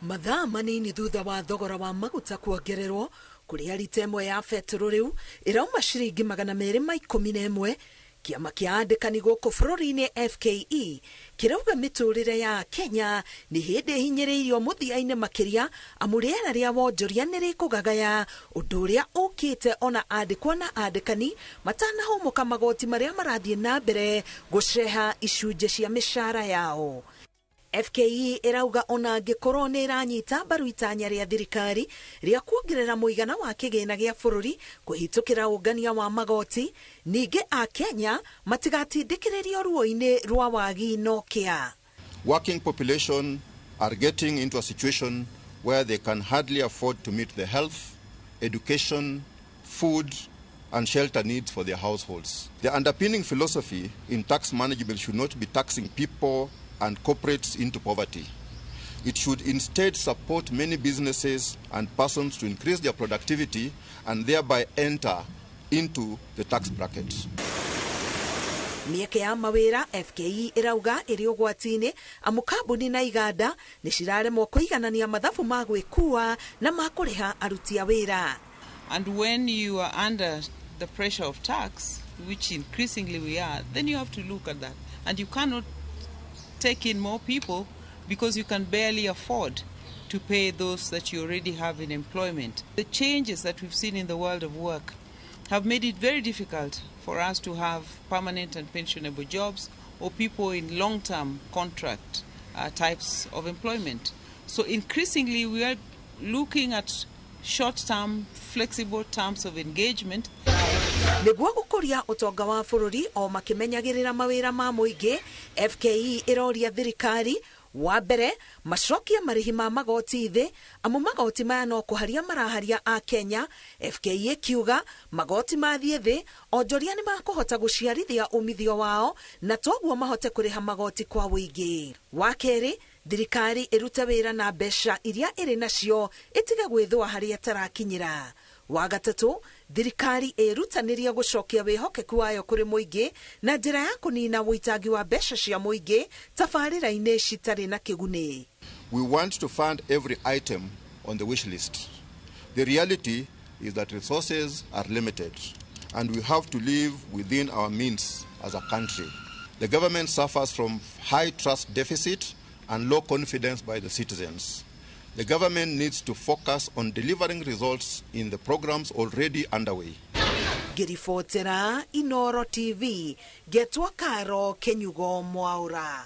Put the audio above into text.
Mathaa manini thutha wa thogora wa maguta kuongererwo kuria rita ĩmwe ya betũrũ rĩu ĩrauma ciringi 211. Kĩama kĩa andĩkani gũkũ bũrũri-inĩ FKE kĩrauga mĩtũrĩre ya Kenya nĩ hĩndĩ ĩhinyĩrĩirio mũthia-inĩ makĩria, amu rĩera rĩa wonjoria nĩ rĩkũgagaya, ũndũ ũrĩa ũkĩte ona andĩkwo na andĩkani matanahũmũka magoti marĩa marathiĩ na mbere gũceha icunjĩ cia mĩcara yao. FKE ĩrauga ona angĩkorwo nĩ ĩranyita mbaru itanya rĩa thirikari rĩa kuongerera mũigana wa kĩgĩna gĩa bũrũri kũhĩtũkĩra ũngania wa magoti, ningĩ Akenya matigatindĩkĩrĩrio ruo-inĩ rwa wagi no kĩa. Working population are getting into a situation where they can hardly afford to meet the health, education, food and shelter needs for their households. The underpinning philosophy in tax management should not be taxing people and corporates into poverty. It should instead support many businesses and persons to increase their productivity and thereby enter into the tax bracket. Mĩeke ya mawĩra FKE ĩrauga ĩrĩ ũgwati-inĩ, amu kambuni na iganda nĩ ciraremwo kũiganania mathabu ma gwĩkua na ma kũrĩha aruti a wĩra. And when you are under the pressure of tax, which increasingly we are, then you have to look at that. And you cannot take in more people because you can barely afford to pay those that you already have in employment. The changes that we've seen in the world of work have made it very difficult for us to have permanent and pensionable jobs or people in long-term contract types of employment. So increasingly we are looking at short-term, flexible terms of engagement. Nĩguo gũkũria ũtonga wa bũrũri o makĩmenyagĩrĩra mawĩra ma mũingĩ, FKE ĩroria thirikari wa mbere macokie marĩhi ma magoti thĩ, amu magoti maya no kũharia maraharia a Kenya. FKE ĩkiuga magoti mathiĩ thĩ onjoria nĩ makũhota gũciarithia umithio wao na toguo mahote kũrĩha magoti kwa ũingĩ. Wa kerĩ, thirikari ĩrute wĩra na mbeca iria ĩrĩ nacio ĩtige gwĩthũa harĩa ĩtarakinyĩra. Wa gatatũ, thirikari ĩrutanĩrie gũcokia wĩhokeku wayo kũrĩ mũingĩ na njĩra ya kũnina ũitangi wa mbeca cia mũingĩ tabarĩra-inĩ citarĩ na kĩguni. We want to fund every item on the wish list. The reality is that resources are limited and we have to live within our means as a country. The government suffers from high trust deficit and low confidence by the citizens. The government needs to focus on delivering results in the programs already underway. Ngĩribotera Inoro TV, ngetwo Karo Kenyugo Mwaura.